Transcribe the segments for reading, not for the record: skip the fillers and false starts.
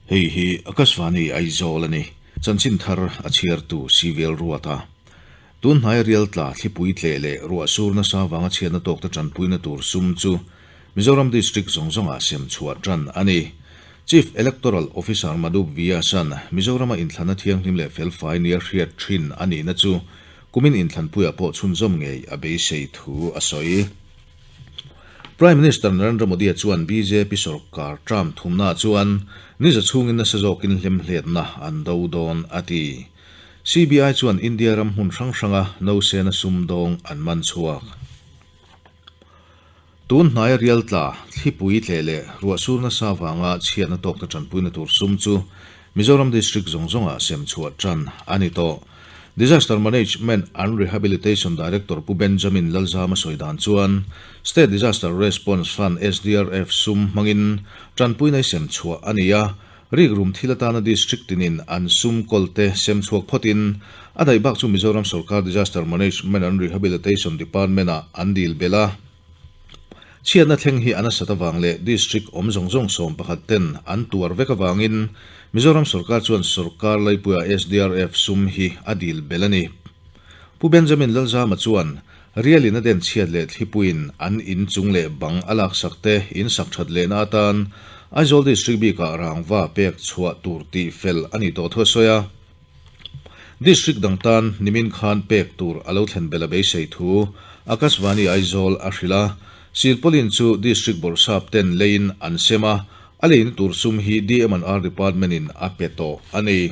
Hei hi Akashvani Aizawl a ni. Chanchin thar a chhiartu Civil Ruata. Tun hnai rial tla thlipui tleh leh ruah sur nasa vanga chhiatna tawkte tanpuina tur sum chu Mizoram District zawng zawngah sem chhuah tan a ni. Chief Electoral Officer Madhu Vyas-a'n Mizorama inthlanna thianghlim leh felfai nia hriat thin a nihna chu kumin inthlanpuiah pawh chhunzawm ngei a beisei thu a sawi. Prime Minister Narendra Modi-a chuan bjp sorkar term thumnaah chuan niza chhungin nasa zawkin hlemhletna an do dawn a ti. CBI chuan India ram hmun hrang hranga nausena sumdawng an man chhuak. Tun hnaia rial tla, thlipui tleh leh ruahsur nasa vanga chhiatna tawkte tanpuina tur sum chu Mizoram District zawng zawngah sem chhuah tan a ni tawh. Disaster Management and Rehabilitation Director Pu Benjamin Lalzama sawi dan chuan State Disaster Response Fund, SDRF, sum hmangin tanpuina i sem chhuah a ni a, Rikrum thil atana District tinin an sum kawlte sem chhuak phawtin a daih bak chu Mizoram Sorkar Disaster Management and Rehabilitation Department-ah an dil belh a. Chhiatna thleng hi a nasat avang leh District awm zawng zawng 11 ten an tuar vek avangin Mizoram Sorkar chuan Sorkar laipuia SDRF sum hi a dil belh a ni. Pu Benjamin Lalzama chuan Rialin a den chhiat leh thlipuiin an in chung leh bang a laksak te in sak that lehna atan Aizawl District bikah rangva pek chhuah tur tih fel a ni tawh thu a sawi a. District dang tan nimin khan pek tur a lo thlen belh a beisei thu Akashvani Aizawl a hrilh a. Silpaulin chu District Bawrhsap ten leiin an sem a, a leina tur sum hi DM&R Department in a pe tawh a ni.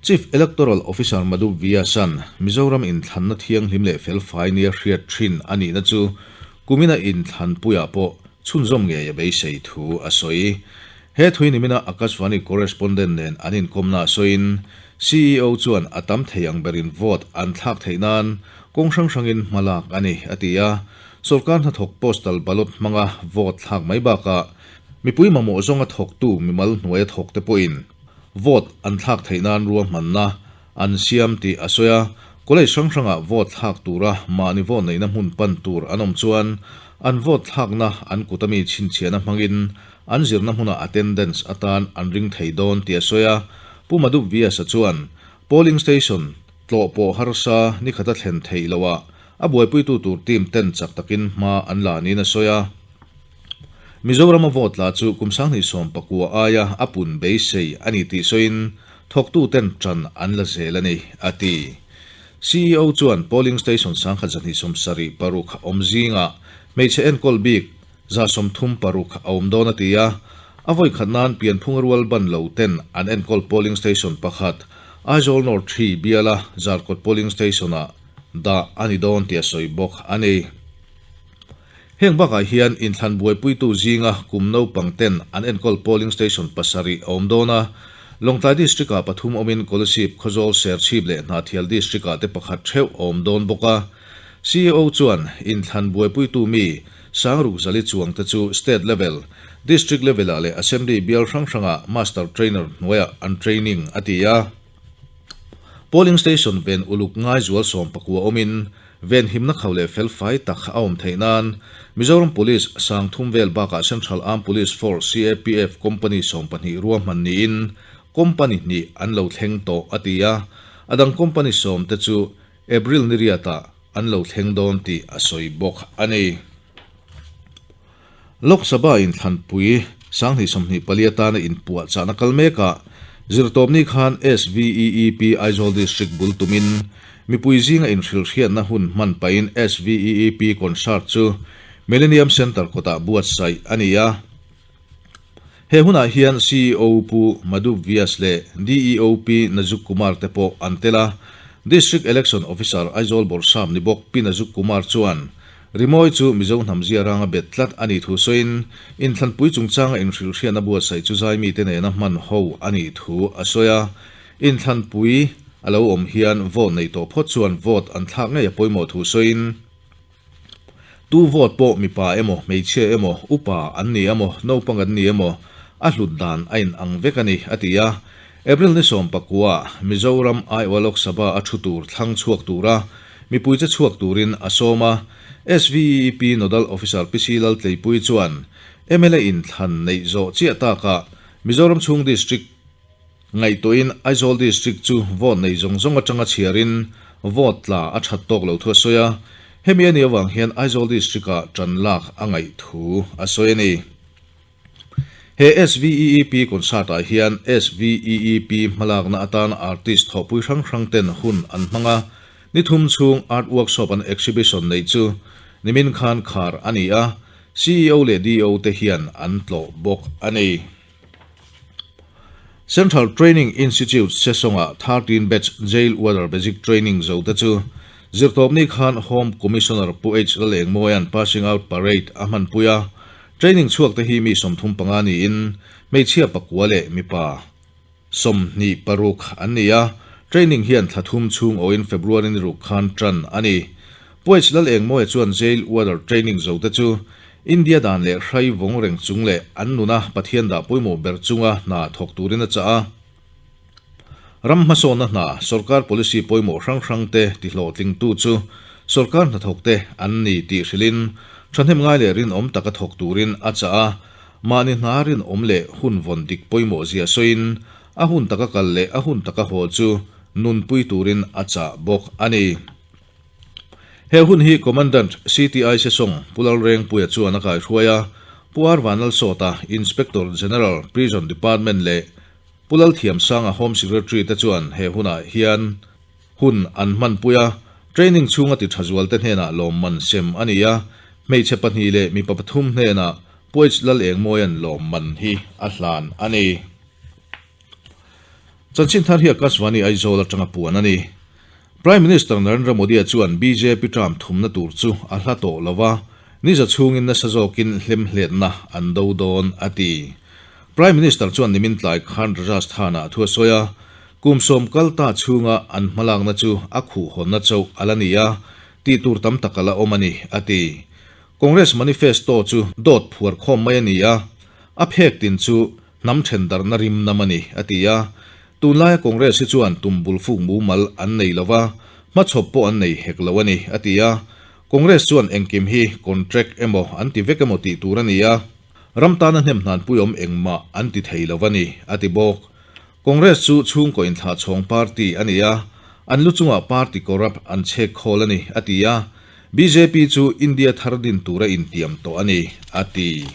Chief Electoral Officer Madhu Vyas-a'n Mizoram inthlanna thianghlim leh felfai nia hriat thin a nihna chu kumina inthlanpuiah pawh chhunzawm ngei a beisei thu a sawi. He thui nimina Akashvani correspondent nen an inkawmna sawiin CEO chuan a tam thei ang berin vote an thlak theih nan kawng hrang hrangin hma lak a ni, a ti a. Sorkar hnathawk postal ballot hmanga vote thlak mai bakah mipui mamawh zawnga thawktu mimal hnuaia thawkte pawhin Vote an thlak theih nan ruahmanna an siam tih a sawi a, college hrang hrangah vote thlak tura mahni vote neihna hmun pan tur an awm chuan an vote thlakna an kut ami chhinchhiahna hmangin an zirna hmuna attendance atan an ring thei dawn tih a sawi a. Pu Madhu Vyas-a chuan polling station tlawh pawh harsa ni khata thlen theih loah a buaipuitu tur team ten chak takin hma an la niin a sawi a. Mizorama vote la chu kum 2019 aia a pun beisei a ni tih sawiin thawktuten tan an la zel a ni, a ti. CEO chuan polling station 1276 awm zingah hmeichhe enkawl bik 136 a awm dawn a ti a, a vawi khat nan pianphung rual ban lo ten an enkawl polling station pakhat Aizawl North 3 biala Zarkawt polling station-ah dah a ni dawn tih a sawi bawk a ni. Heng bakah hian inthlan buaipuitu zinga kum naupang ten an enkawl polling station pasarih a awm dawn a, Lawngtlai District-ah pathum awmin Kolasib, Khawzawl, Serchhip leh Hnahthial District-ah te pakhat theuh a awm dawn bawk a. CEO chuan inthlan buaipuitu mi Sangruk Zali Chuang te chu State level, District level-ah leh Assembly bial hrang hrangah Master Trainer hnuaiah an training a ti a. Polling station ven uluk ngaizual 19 awmin Venhimna khau leh felfai tak a awm theih nan Mizoram Police 3000 vel bakah Central Armed Police Force, CAPF, Company 12 ruahman niin Company hnih an lo thleng tawh a ti a, a dang Company sawm te chu April ni riatah an lo thleng dawn tih a sawi bawk a ni. Lok Sabha inthlanpui 2024 atana inpuahchahna kal mekah zirtawpni khan SVEEP Aizawl District bul tumin mipui zinga inhrilhhriatna hun hman pahin SVEEP concert chu Millennium Centre kawtah buatsaih a ni a. He hunah hian CEO Pu Madhu Vyas leh DEO Pi Nazuk Kumar te pawh an tel a. District Election Officer Aizawl Bawrhsap ni bawk Pi Nazuk Kumar chuan Rimawi chu Mizo hnam zia ranga bet tlat a nih thu sawiin inthlanpui chungchanga inhrilhhriatna buatsaih chu zaimite nena hman ho a nih thu a sawi a. Inthlanpui a lo awm hian vote neih tawh phawt chuan vote an thlak ngei a pawimawh thu sawiin, Tu vote pawh mipa emaw, hmeichhia emaw, upa an ni emaw, naupang an ni emaw, a hlut dan a in ang vek a ni, a ti a. April ni 19 Mizoram aiawha Lok Sabha a thu tur thlang chhuak tura mipui che chhuak turin a sawm a. SVEEP Nodal Officer PC Laltleipui chuan mla inthlan neih zawh chiah takah Mizoram chhung district ngaihtuahin Aizawl district chu vote nei zawng zawng atanga chhiarin vote tla a that tawk lo thu a sawi a, hemi a nih avang hian Aizawl district-ah tan lak a ngaih thu a sawi a ni. He SVEEP concert-ah hian SVEEP hmalakna atana artist thawhpui hrang hrang ten hun an hmang a, ni thum chhung art workshop an exhibition neih chu nimin khan khar a ni a, CEO leh DO te hian an tlawh bawk a ni. Central Training Institute Sesawngah 13 batch Jail Warder Basic Training zo te chu Zirtawpni khan Home Commissioner Pu H Lalengmawia'n Passing Out Parade a hmanpui a, Training chhuak te hi mi 35 niin hmeichhia pakua leh mipa 26 an ni a, training hian thla thum chhung awhin February ni ruk khan tan a ni. Puaich Lalengmawia chuan Jail Warder training zo te chu India dan leh hrai vawng reng chung leh an nuna Pathian dah pawimawh ber chunga hna thawk turin a chah a. Ram hmasawnna hna sorkar policy pawimawh hrang hrang te tihlawhtlingtu chu sorkar hnathawk te an ni tih hrilhin thahnem ngai leh rinawm taka thawk turin a chah a. Mahni hna rinawm leh hun vawn dik pawimawh zia sawiin a hun taka kal leh a hun taka haw chu nunpui turin a chah bawk a ni. He hun hi Commandant CTI Sesawng Pu Lalrengpuia chuan a kaihruai a, Pu R Vanlalsawta, Inspector General, Prison Department leh Pu Lalthiamsanga Home Secretary te chuan he hunah hian hun an hmanpui a, training chhunga ti tha zualte hnenah lawmman sem a ni a, hmeichhe pahnih leh mipa pathum hnenah Pu H Lalengmawia'n lawmman hi a hlan a ni. Chanchin thar hi Akashvani Aizawl atanga puan a ni. Prime Minister Narendra Modi-a chuan bjp term thumna tur chu a hla tawh lo va, niza chhungin nasa zawkin hlemhletna an do dawn a ti. Prime Minister chuan nimin tlai khan Rajasthan-ah thu a sawi a, kum sawm kal ta chhunga an hmalakna chu a khuhhawnna chauh a la ni a, tih tur tam tak a la awm a ni, a ti. Congress manifesto chu dawt phuar khawm mai a ni a, a phek tin chu hnam thendarhna rim nam a ni, a ti a. Tunlaia Congress hi chuan tum bul fuk mumal an nei lo va, hmachhawp pawh an nei hek lo a ni, a ti a. Congress chuan engkim hi contract emaw an ti vek emaw tih tur a ni a, ram tana hnem hnanpui awm engmah an ti thei lo a ni, a ti bawk. Congress chu chhungkaw inthlahchhawng party a ni a, an lu chungah party corrupt an chhek khawl a ni, a ti a. Bjp chu India thar din tura intiam tawh a ni, a ti.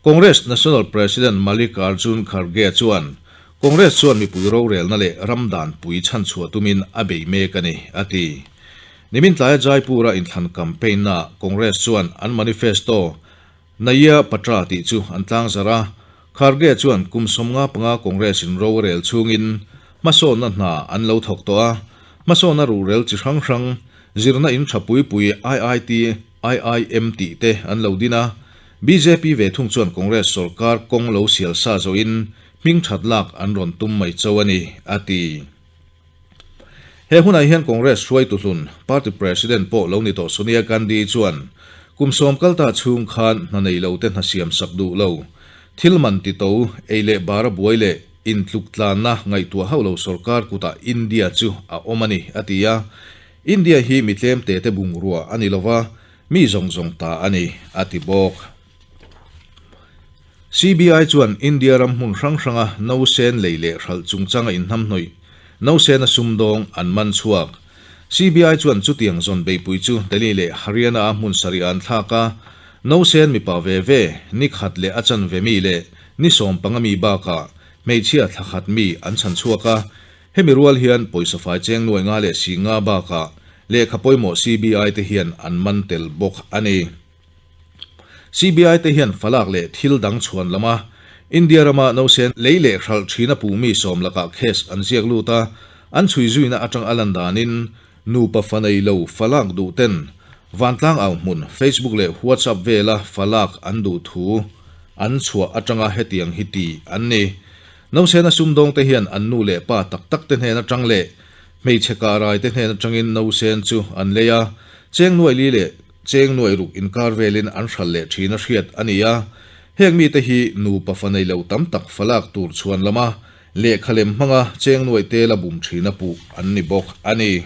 Congress National President Mallikarjun Kharge chuan Congress chuan mipui rorelna leh ram danpui chhanchhuah tumin a bei mek a ni, a ti. Nimin tlaia Jaipur-a inthlan campaign-naah Congress chuan an manifesto Naya Patra tih chu an tlangzarh a, Kharge chuan kum 55 Congress-in ro a rel chhungin hmasawnna hna an lo thawk tawh a, hmasawnna ruhrel chi hrang hrang, zirna in tha pui pui IIT, IIM tih te an lo din a, bjp ve thung chuan Congress sorkar kawng lo sial sa zawhin hming that lak an rawn tum mai cho a ni, a ti. He hunah hian Congress hruaitu hlun, party president pawh lo ni tawh Sonia Gandhi chuan kum sawm kal ta chhung khan hna nei lo te hna siam sak duh lo, thil man ti to, ei leh bar a buai leh intluk tlanna ngaihtuah hauh lo sorkar kutah India chu a awm a ni, a ti a. India hi mi tlemte te bungrua a ni lo va, mi zawng zawng ta a ni, a ti bawk. CBI chuan India ram hmun hrang hranga nausen lei leh hralh chungchanga inhnamhnawih nausena sumdawng an man chhuak. CBI chuan chutiang zawn beihpui chu Delhi leh Haryana-a hmun sarih an thlak a, nausen mipa ve ve, ni khat leh a chanve mi leh ni 15 mi bakah hmeichhia thla khat mi an chhan chhuak a. Hemi rual hian pawisa fai cheng nuai nga leh si nga bakah lehkha pawimawh CBI te hian an man tel bawk a ni. CBI te hian falak leh thil dang chhuan lama India rama nausen lei leh hralh thina puhmi sawm lakah case an ziak lut a, an chhui zuina atang a lan danin nupa fa nei lo falak duh ten vantlang au hmun Facebook leh WhatsApp vela falak an duh thu an chhuah atanga hetiang hi ti an ni. Nausena sumdawng te hian an nu leh pa tak tak te hnen atang leh hmeichhe kahrai te hnen atangin nausen chu an lei a, cheng nuai li leh Cheng nuai ruk inkar velin an hral leh thin a hriat a ni a, heng mite hi nupa fa nei lo tam tak falak tur chhuan lama lehkha lem hmanga cheng nuai te la bum thin a puh an ni bawk a ni.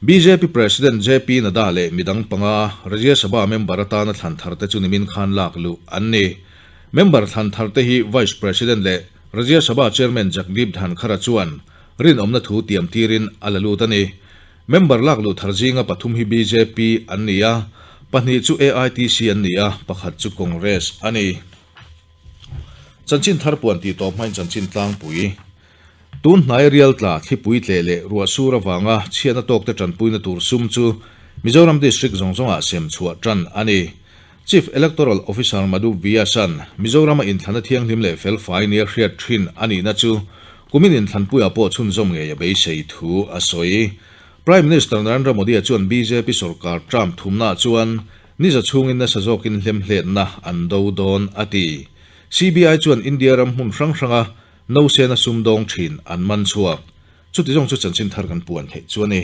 Bjp President JP Nadda leh midang panga Rajya Sabha member atana thlan thar te chu nimin khan lak luh an ni. Member thlan tharte hi Vice President leh Rajya Sabha Chairman Jagdeep Dhankhar-a chuan rinawmna thu tiam tirin a la lut a ni. Member lak luh thar zinga pathum hi bjp an ni a, pahnih chu AITC an ni a, pakhat chu Congress a ni. Chanchin thar puan tih tawp hmain chanchin tlangpui. Tun hnai rial tla thlipui tleh leh ruah sur avanga chhiatna tawkte tanpuina tur sum chu Mizoram District zawng zawngah sem chhuah tan a ni. Chief Electoral Officer Madhu Vyas-a'n Mizorama inthlana thianghlim leh felfai nia hriat thin a nihna chu kumin inthlanpuiah pawh chhunzawm ngei a beisei thu a sawi. Prime Minister Narendra Modi-a chuan bjp sorkar term thumnaah chuan niza chhungin nasa zawkin hlemhletna an do dawn a ti. CBI chuan India ram hmun hrang hranga nausena sumdawng thin an man chhuak. Chuti zawng chu chanchin thar kan puan theih chu a ni.